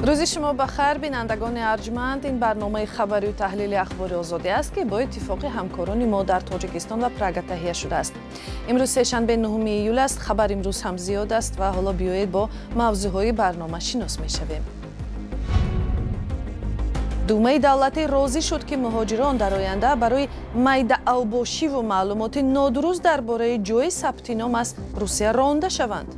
Рӯзи шумо ба хайр, бинандагони арҷманд. Ин барномаи хабарию таҳлили Ахбори Озодӣ аст, ки бо иттифоқи ҳамкорони мо дар Тоҷикистон ва Прага таҳия шудааст. Имрӯз сешанбе 9 июл аст. Хабар имрӯз ҳам зиёд аст ва ҳоло биёед бо мавзӯъҳои барнома шинос мешавем. Думаи давлатӣ розӣ шуд, ки муҳоҷирон дар оянда барои майдаавбошиву маълумоти нодуруст дар бораи ҷои сабти ном аз Русия ронда шаванд.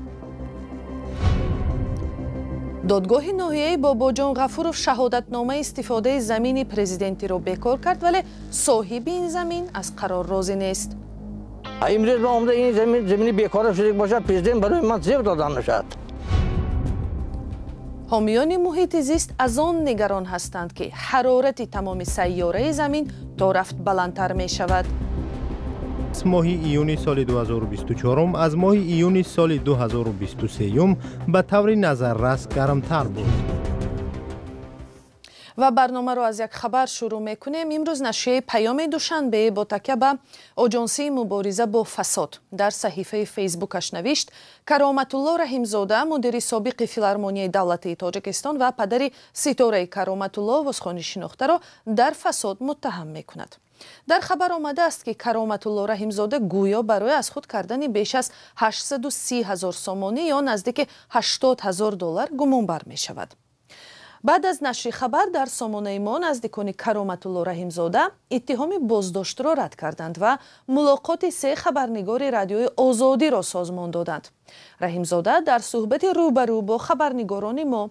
Додгоҳи ноҳияи Бобоҷон Ғафуров шаҳодатномаи истифодаи замини президентиро бекор кард, вале соҳиби ин замин аз қарор розӣ нест. Имрӯз ма омада ин замини бекора шуда бошад, президент барои ман зеб додан мешавад. Ҳомиёни муҳити зист аз он нигарон ҳастанд, ки ҳарорати тамоми сайёраи замин то рафт баландтар мешавад. Моҳи июни соли 2024 аз моҳи июни соли 2023 ба таври назаррас гармтар буд. Ва барномаро аз як хабар шурӯъ мекунем. Имрӯз нашрияи Паёми Душанбе бо такя ба Оҷонсии мубориза бо фасод дар саҳифаи Фейсбукаш навишт: Кароматулло Раҳимзода, мудири собиқи Филармонияи давлатии Тоҷикистон ва падари Ситораи Кароматулло овозхони шинохтаро дар фасод муттаҳам мекунад. Дар хабар омадааст, ки Кароматулло Раҳимзода гӯё барои аз худ кардани беш аз 830 ҳазор сомонӣ ё наздики 80 ҳазор доллар гумонбар мешавад. Баъд аз нашри хабар дар сомонаи мо наздикони Кароматулло Раҳимзода иттиҳоми боздоштро рад карданд ва мулоқоти се хабарнигори Радиои Озодиро созмон доданд. Раҳимзода дар суҳбати рӯбарӯ бо хабарнигорони мо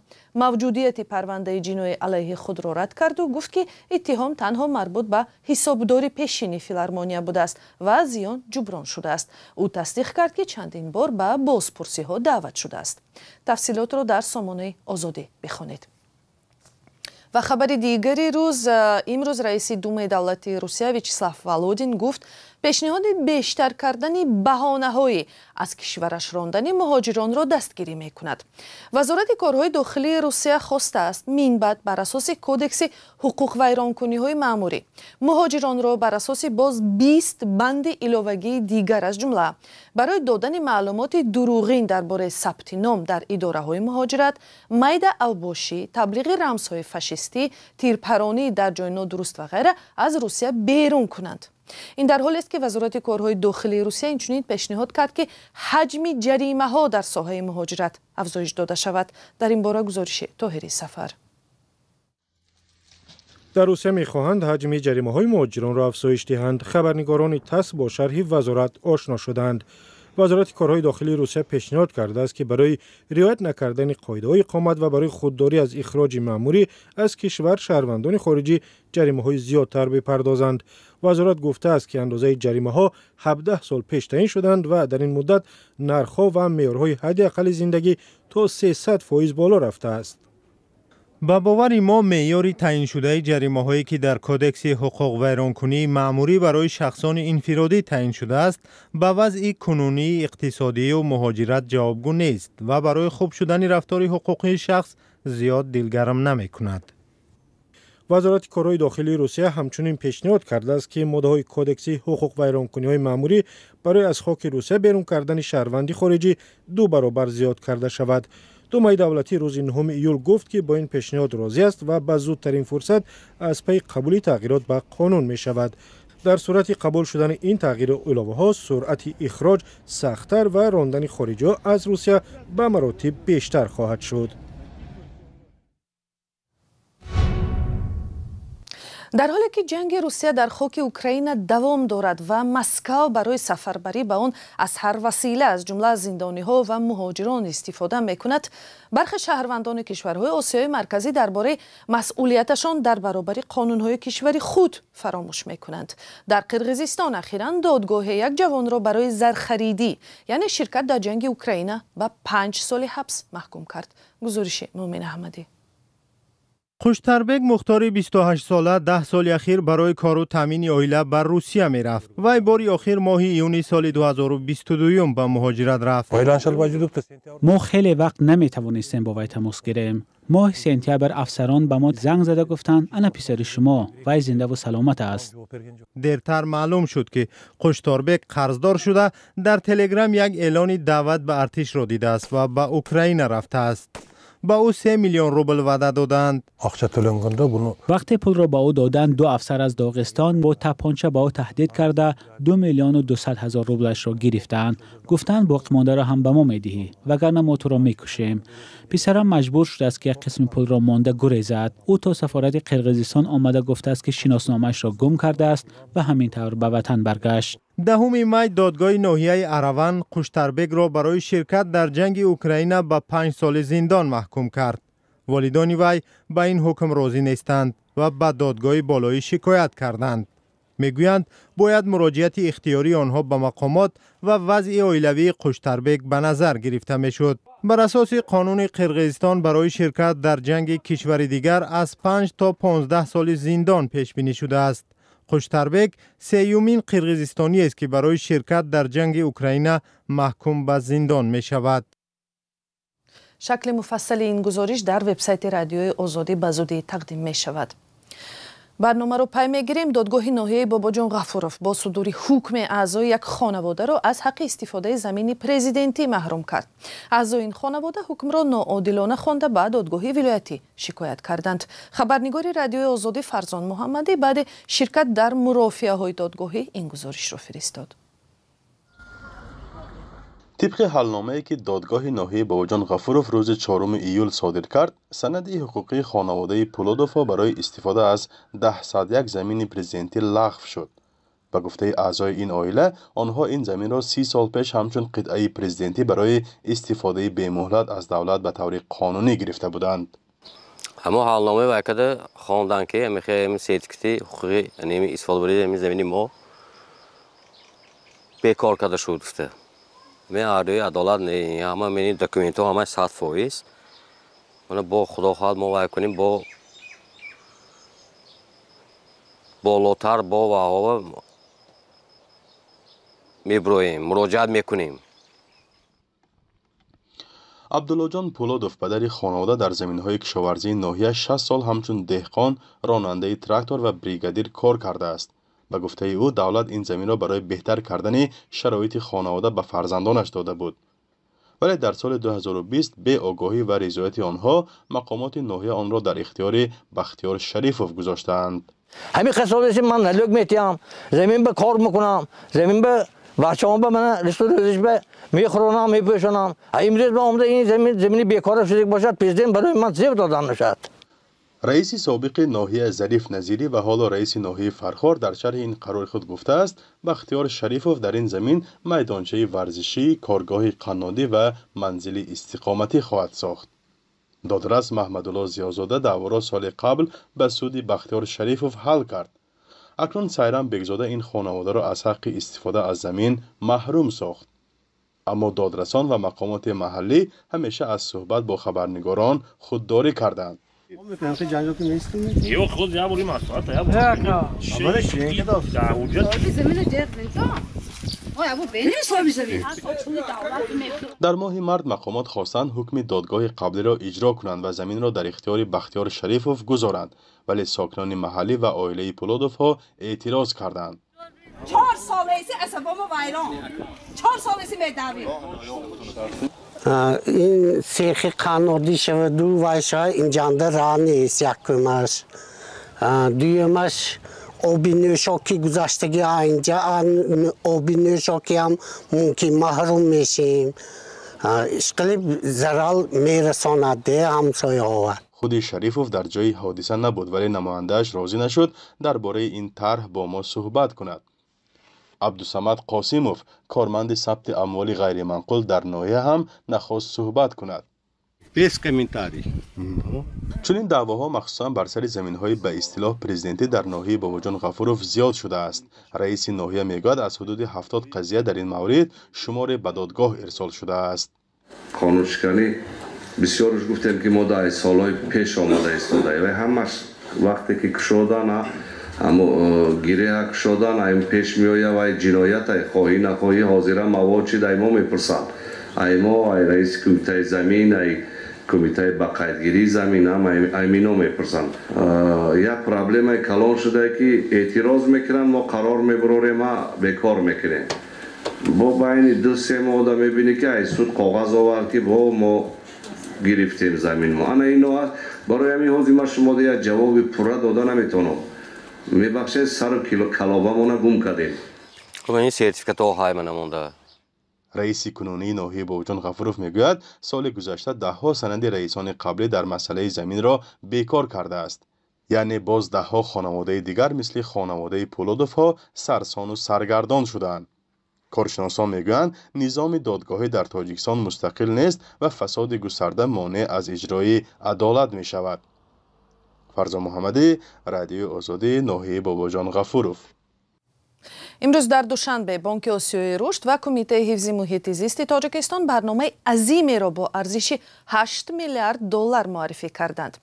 мавҷудияти парвандаи ҷиноӣ алайҳи худро рад карду гуфт, ки иттиҳом танҳо марбут ба ҳисобдори пешини филармония будааст ва зиён ҷуброн шудааст. Ӯ тасдиқ кард, ки чандин бор ба бозпурсиҳо даъват шудааст. Тафсилотро дар сомонаи Озодӣ бихонед. Ва хабари дигари рӯз. Имрӯз раиси Думаи давлатии Русия Вячеслав Володин гуфт, пешниҳоди бештар кардани баҳонаҳои аз кишвараш рондани муҳоҷиронро дастгирӣ мекунад. Вазорати корҳои дохилии Русия хостааст, минбаъд бар асоси кодекси ҳуқуқвайронкуниҳои маъмурӣ муҳоҷиронро бар асоси боз 20 банди иловагии дигар, аз ҷумла барои додани маълумоти дурӯғин дар бораи сабти ном дар идораҳои муҳоҷират, майда авбошӣ, таблиғи рамзҳои фашистӣ, тирпаронӣ дар ҷои нодуруст ва ғайра аз Русия берун кунанд. Ин дар ҳолест, ки Вазорати корҳои дохилии Русия инчунин пешниҳод кард, ки ҳаҷми ҷаримаҳо дар соҳаи муҳоҷират афзоиш дода шавад. Дар ин бора гузориши Тоҳири Сафар. Дар Русия мехоҳанд ҳаҷми ҷаримаҳои муҳоҷиронро афзоиш диҳанд. Хабарнигорони ТАСС бо шарҳи вазорат ошно шуданд. Вазорати корҳои дохилии Русия пешниҳод кардааст, ки барои риоят накардани қоидаҳои иқомат ва барои худдорӣ аз ихроҷи маъмурӣ аз кишвар шаҳрвандони хориҷӣ ҷаримаҳои зиёдтар бипардозанд. Вазорат гуфтааст, ки андозаи ҷаримаҳо 17 сол пеш таъин шуданд ва дар ин муддат нархҳо ва меъёрҳои ҳадди аққали зиндагӣ то 300% боло рафтааст. Ба бовари мо, меъёри таъиншудаи ҷаримаҳое, ки дар кодекси ҳуқуқвайронкунии маъмурӣ барои шахсони инфиродӣ таъин шудааст, ба вазъи кунунии иқтисодию муҳоҷират ҷавобгӯ нест ва барои хуб шудани рафтори ҳуқуқии шахс зиёд дилгарм намекунад. Вазорати корҳои дохилии Русия ҳамчунин пешниҳод кардааст, ки моддаҳои кодекси ҳуқуқвайронкуниҳои маъмурӣ барои аз хоки Русия берун кардани шаҳрванди хориҷӣ ду баробар зиёд карда шавад. Думаи давлатӣ рӯзи 9 июл гуфт, ки бо ин пешниҳод розӣ аст ва ба зудтарин фурсат аз пайи қабули тағйирот ба қонун мешавад. Дар сурати қабул шудани ин тағйиру иловаҳо суръати ихроҷ сахттар ва рондани хориҷиҳо аз Русия ба маротиб бештар хоҳад шуд. Дар ҳоле ки ҷанги Русия дар хоки Украина давом дорад ва Москав барои сафарбарӣ ба он аз ҳар васила, аз ҷумла зиндониҳо ва муҳоҷирон истифода мекунад, бархе шаҳрвандони кишварҳои Осиёи Марказӣ дар бораи масъулияташон дар баробари қонунҳои кишвари худ фаромӯш мекунанд. Дар Қирғизистон ахиран додгоҳе як ҷавонро барои зархаридӣ, яъне ширкат дар ҷанги Украина, ба 5 соли ҳабс маҳкум кард. Гузориши Муъмин Аҳмадӣ. Хуштарбек Мухтори 28сола 10 соли ахир барои кору таъмини оила ба Русия мерафт. Вай бори охир моҳи июни соли 2022 ба муҳоҷират рафт. Мо хеле вақт наметавонистем бо вай тамос гирем. Моҳи сентябр афсарон ба мо занг зада гуфтанд: ана писари шумо, вай зиндаву саломат аст. Дертар маълум шуд, ки Қушторбек қарздор шуда, дар Телеграм як эълони даъват ба артишро дидааст ва ба Украина рафтааст. Ба ӯ 3 миллион рубл ваъда доданд. Вақте пулро ба ӯ доданд, ду афсар аз Доғистон бо тапонча ба ӯ таҳдид карда, 2 200 000 рублашро гирифтаанд. Гуфтанд, боқимондаро ҳам ба мо медиҳӣ, вагарна мо туро мекушем. Писарам маҷбур шудааст, ки як қисми пулро монда гурезад. Ӯ то сафорати Қирғизистон омада, гуфтааст, ки шиносномаашро гум кардааст ва ҳамин тавр ба ватан баргашт. 10 май додгоҳи ноҳияи Араван Қуштарбекро барои ширкат дар ҷанги Украина ба 5 соли зиндон маҳкум кард. Волидони вай ба ин ҳукм розӣ нестанд ва ба додгоҳи болоӣ шикоят карданд. Мегӯянд, бояд муроҷиати ихтиёрии онҳо ба мақомот ва вазъи оилавии Қуштарбек ба назар гирифта мешуд. Бар асоси қонуни Қирғизистон, барои ширкат дар ҷанги кишвари дигар аз 5 то 15 соли зиндон пешбинӣ шудааст. Қуштарбек сеюмин қирғизистониест, ки барои ширкат дар ҷанги Украина маҳкум ба зиндон мешавад. Шакли муфассали ин гузориш дар вебсайти Радиои Озодӣ ба зудӣ тақдим мешавад. Барномаро пай мегирем. Додгоҳи ноҳияи Бобоҷон Ғафуров бо судури ҳукме аъзои як хонаводаро аз ҳаққи истифодаи замини президентӣ маҳрум кард. Аъзои ин хонавода ҳукмро ноодилона хонда, ба додгоҳи вилоятӣ шикоят карданд. Хабарнигори Радиои Озодӣ Фарзон Муҳаммадӣ баъди ширкат дар мурофиаҳои додгоҳӣ ин гузоришро фиристод. Тибқи ҳалномае, ки додгоҳи ноҳияи Бобоҷон Ғафуров рӯзи 4 июл содир кард, санади ҳуқуқии хонаводаи Пулодовҳо барои истифода аз 10,1 замини президентӣ лағв шуд. Ба гуфтаи аъзои ин оила, онҳо ин заминро 30 сол пеш ҳамчун қитъаи президентӣ барои истифодаи бемуҳлат аз давлат ба таври қонунӣ гирифта буданд. Ҳамон ҳалномаи вайкада хонданд, ки сертификати ҳуқуқи истифодабарии замини мо бекор карда шуд, гуфта. Мен ҳардуи адолат не, ҳама мени документҳо ҳама 100%. Мана, бо Худо хоҳад, мо вай кунем, бо болотар бо ваҳова меброем, муроҷиат мекунем. Абдуллоҷон Пулодов, падари хонавода, дар заминҳои кишоварзии ноҳия 60 сол ҳамчун деҳқон, ронандаи трактор ва бригадир кор кардааст. Ба гуфтаи ӯ, давлат ин заминро барои беҳтар кардани шароити хонавода ба фарзандонаш дода буд, вале дар соли 2020 беогоҳӣ ва ризояти онҳо мақомоти ноҳия онро дар ихтиёри Бахтиёр Шарифов гузоштаанд. Ҳамин қисоси ман налог метиҳам, замин ба кор мекунам, замин ба бачаҳом ба мана ризқу рӯзиш ба мехӯронам, мепӯшонам. Имрӯз ба омада ин замин замини бекора шуда бошад, президент барои ман зеб додан нашад. Раиси собиқи ноҳия Зариф Назирӣ ва ҳоло раиси ноҳияи Фархор дар шарҳи ин қарори худ гуфтааст, Бахтиёр Шарифов дар ин замин майдончаи варзишӣ, коргоҳи қаннодӣ ва манзили истиқоматӣ хоҳад сохт. Додрас Маҳмадулло Зиёзода даъворо соли қабл ба суди Бахтиёр Шарифов ҳал кард. Акнун Сайрам Бегзода ин хонаводаро аз ҳаққи истифода аз замин маҳрум сохт, аммо додрасон ва мақомоти маҳаллӣ ҳамеша аз суҳбат бо хабарнигорон худдорӣ карданд. Ё худ я бурим асфальт, я. Дар моҳи март мақомот хостанд ҳукми додгоҳи қаблиро иҷро кунанд ва заминро дар ихтиёри Бахтиёр Шарифов гузоранд, вале сокинони маҳаллӣ ва оилаи Пулодовҳо эътироз карданд. 4 солеси асабомо вайрон, 4 солеси медавем. Ин сехи қаннодӣ шаваду вай шава, инҷанда раҳ нест, якумаш. Дуюмаш, оби нӯшокӣ гузаштагӣ, инҷа оби нӯшокиам мумкин маҳрум мешем. Ишқилиб зарал мерасонад де ҳамсояҳова. Худи Шарифов дар ҷои ҳодиса набуд, вале намояндааш розӣ нашуд дар бораи ин тарҳ бо мо суҳбат кунад. Абдусамад Қосимов, корманди сабти амволи ғайриманқул дар ноҳия, ҳам нахост суҳбат кунад. Без комментарий. Чунин даъвоҳо махсусан бар сари заминҳои ба истилоҳ президентӣ дар ноҳияи Бобоҷон Ғафуров зиёд шудааст. Раиси ноҳия мегӯяд, аз ҳудуди 70 қазия дар ин маврид шуморе ба додгоҳ ирсол шудааст. Қонуншиканӣ бисёрш гуфтем, ки мо дар солҳои пеш омада истодаем ва ҳамаш вақте ки кушодан, ҳамо гиреҳа кушодан, ай пеш меоя вай ҷиноятай, хоҳӣ нахоҳӣ. Ҳозира мавод чи дай мо мепурсанд, ай мо, ай раиси кумитаи замин, ай кумитаи ба қайдгирии замин ҳам аймино мепурсанд. Як проблемаи калон шудае, ки эътироз мекунанд, мо қарор мебурорем, бекор мекунем. Бо байни 2-3 моҳ мебинӣ, ки ай суд коғаз овард, ки бо мо. гирифтем замин мо. Ана ино аст. Барои ҳамин ҳозир ман шумо як ҷавоби пурра дода наметавонам. Мебахшед, сару калобамона гум кардем. Ин сертификатҳо ҳай мана монда. Раиси кунунии ноҳияи Бобоҷон Ғафуров мегӯяд, соли гузашта даҳҳо санади раисони қаблӣ дар масъалаи заминро бекор кардааст. Яъне боз даҳҳо хонаводаи дигар мисли хонаводаи Пулодовҳо сарсону саргардон шудаанд. Коршиносон мегӯянд, низоми додгоҳӣ дар Тоҷикистон мустақил нест ва фасоди густарда монеъ аз иҷрои адолат мешавад. Фарзон Муҳаммадӣ, Радиои Озодӣ, ноҳияи Бобоҷон Ғафуров. Имрӯз дар Душанбе Бонки Осиёи Рушд ва Кумитаи ҳифзи муҳити зисти Тоҷикистон барномаи азимеро бо арзиши 8 миллиард доллар муаррифӣ карданд.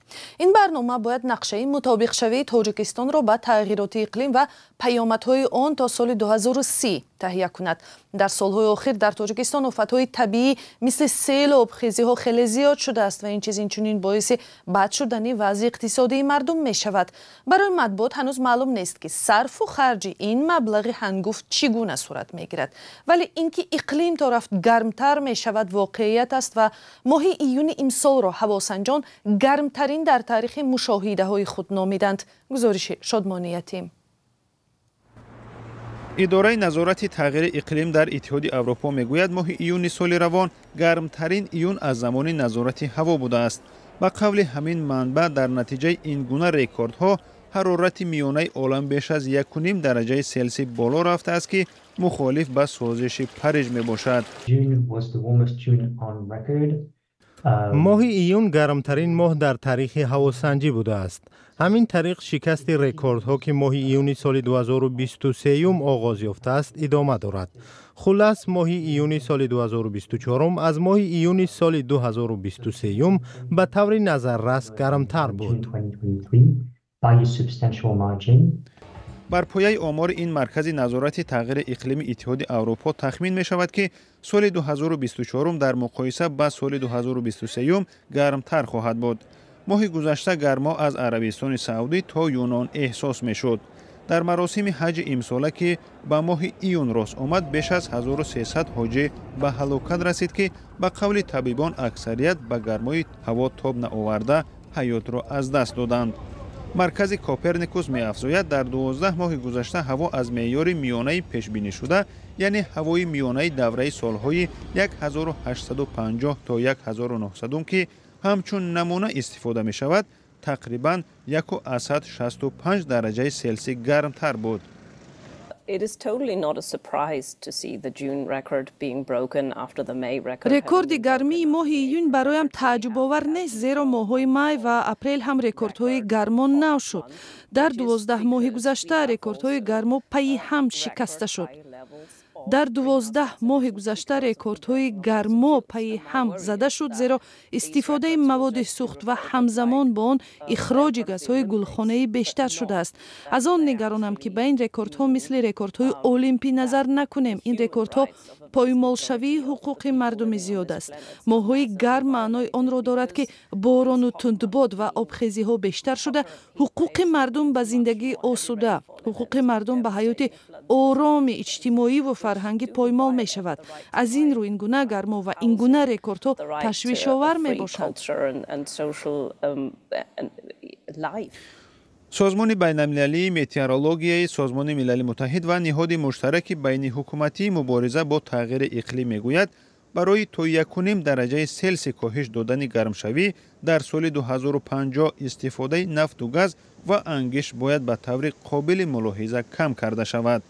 Ин барнома бояд нақшаи мутобиқшавии Тоҷикистонро ба тағйироти иқлим ва паёмадҳои он то соли 2030 таҳия кунад. Дар солҳои охир дар Тоҷикистон офатҳои табиӣ мисли селу обхезиҳо хеле зиёд шудааст ва ин чиз инчунин боиси бад шудани вазъи иқтисодии мардум мешавад. Барои матбуот ҳанӯз маълум нест, ки сарфу харҷи ин маблағи ҳангуфт чӣ гуна сурат мегирад. Вале ин ки иқлим то рафт гармтар мешавад воқеият аст ва моҳи июни имсолро ҳавосанҷон гармтарин дар таърихи мушоҳидаҳои худ номиданд. Гузориши Шодмони Ятим. Идораи назорати тағйири иқлим дар Иттиҳоди Аврупо мегӯяд, моҳи июни соли равон гармтарин июн аз замони назорати ҳаво будааст. Ба қавли ҳамин манбаъ, дар натиҷаи ин гуна рекордҳо ҳарорати миёнаи олам беш аз 1,5 дараҷаи Селсий боло рафтааст, ки мухолиф ба созиши Париж мебошад. Моҳи июн гармтарин моҳ дар таърихи ҳавосанҷӣ будааст. Ҳамин тариқ шикасти рекордҳо, ки моҳи июни соли 2023 оғоз ёфтааст, идома дорад. Хулас, моҳи июни соли 2024 аз моҳи июни соли 2023 ба таври назаррас гармтар буд. Бар пояи омори ин маркази назорати тағйири иқлими Иттиҳоди Аврупо тахмин мешавад, ки соли 2024 дар муқоиса ба соли 2023 гармтар хоҳад буд. Моҳи гузашта гармо аз Арабистони Саудӣ то Юнон эҳсос мешуд. Дар маросими ҳаҷи имсола, ки ба моҳи июн рост омад, беш аз 1300 ҳоҷӣ ба ҳалокат расид, ки ба қавли табибон аксарият ба гармои ҳаво тоб наоварда ҳаётро аз даст доданд. Маркази Коперникус меафзояд, дар 12 моҳи гузашта ҳаво аз меъёри миёнаи пешбинишуда, яъне ҳавои миёнаи давраи солҳои 1850 то 1900, ки ҳамчун намуна истифода мешавад, тақрибан 1,65 дараҷаи Селсий гармтар буд. Рекорди гармии моҳи июн бароям тааҷҷубовар нест, зеро моҳҳои май ва апрел ҳам рекордҳои гармо нав шуд. Дар 12 моҳи гузашта рекордҳои гармо пайи ҳам шикаста шуд. Дар 12 моҳи гузашта рекордҳои гармо пайи ҳам зада шуд, зеро истифодаи маводи сӯхт ва ҳамзамон бо он ихроҷи газҳои гулхонаӣ бештар шудааст. Аз он нигаронам, ки ба ин рекордҳо мисли рекордҳои олимпӣ назар накунем. Ин рекордҳо поймолшавии ҳуқуқи мардуми зиёд аст. Моҳҳои гарм маънои онро дорад, ки борону тундбод ва обхезиҳо бештар шуда, ҳуқуқи мардум ба зиндагии осуда, ҳуқуқи мардум ба ҳаёти ороми иҷтимоӣ ва фарҳангӣ поймол мешавад. Аз ин рӯ ин гуна гармо ва ин гуна рекордҳо ташвишовар мебошанд. Созмони байналмилалии метеорологияи Созмони Милали Муттаҳид ва ниҳоди муштараки байниҳукуматии мубориза бо тағйири иқлим мегӯяд, барои то 1,5 дараҷаи Селсий коҳиш додани гармшавӣ дар соли 2050 истифодаи нафту газ ва ангиш бояд ба таври қобили мулоҳиза кам карда шавад.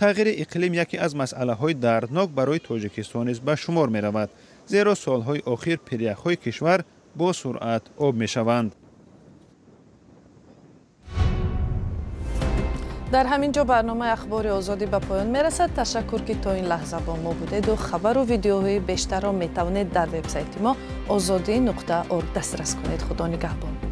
Тағйири иқлим яке аз масъалаҳои дарднок барои Тоҷикистон низ ба шумор меравад, зеро солҳои охир пиряхҳои кишвар бо суръат об мешаванд. Дар ҳамин ҷо барномаи Ахбори Озодӣ ба поён мерасад. Ташаккур, ки то ин лаҳза бо мо будед ва хабару видеоҳои бештарро метавонед дар вебсайти мо ozodi.org дастрас кунед. Худо нигаҳбон.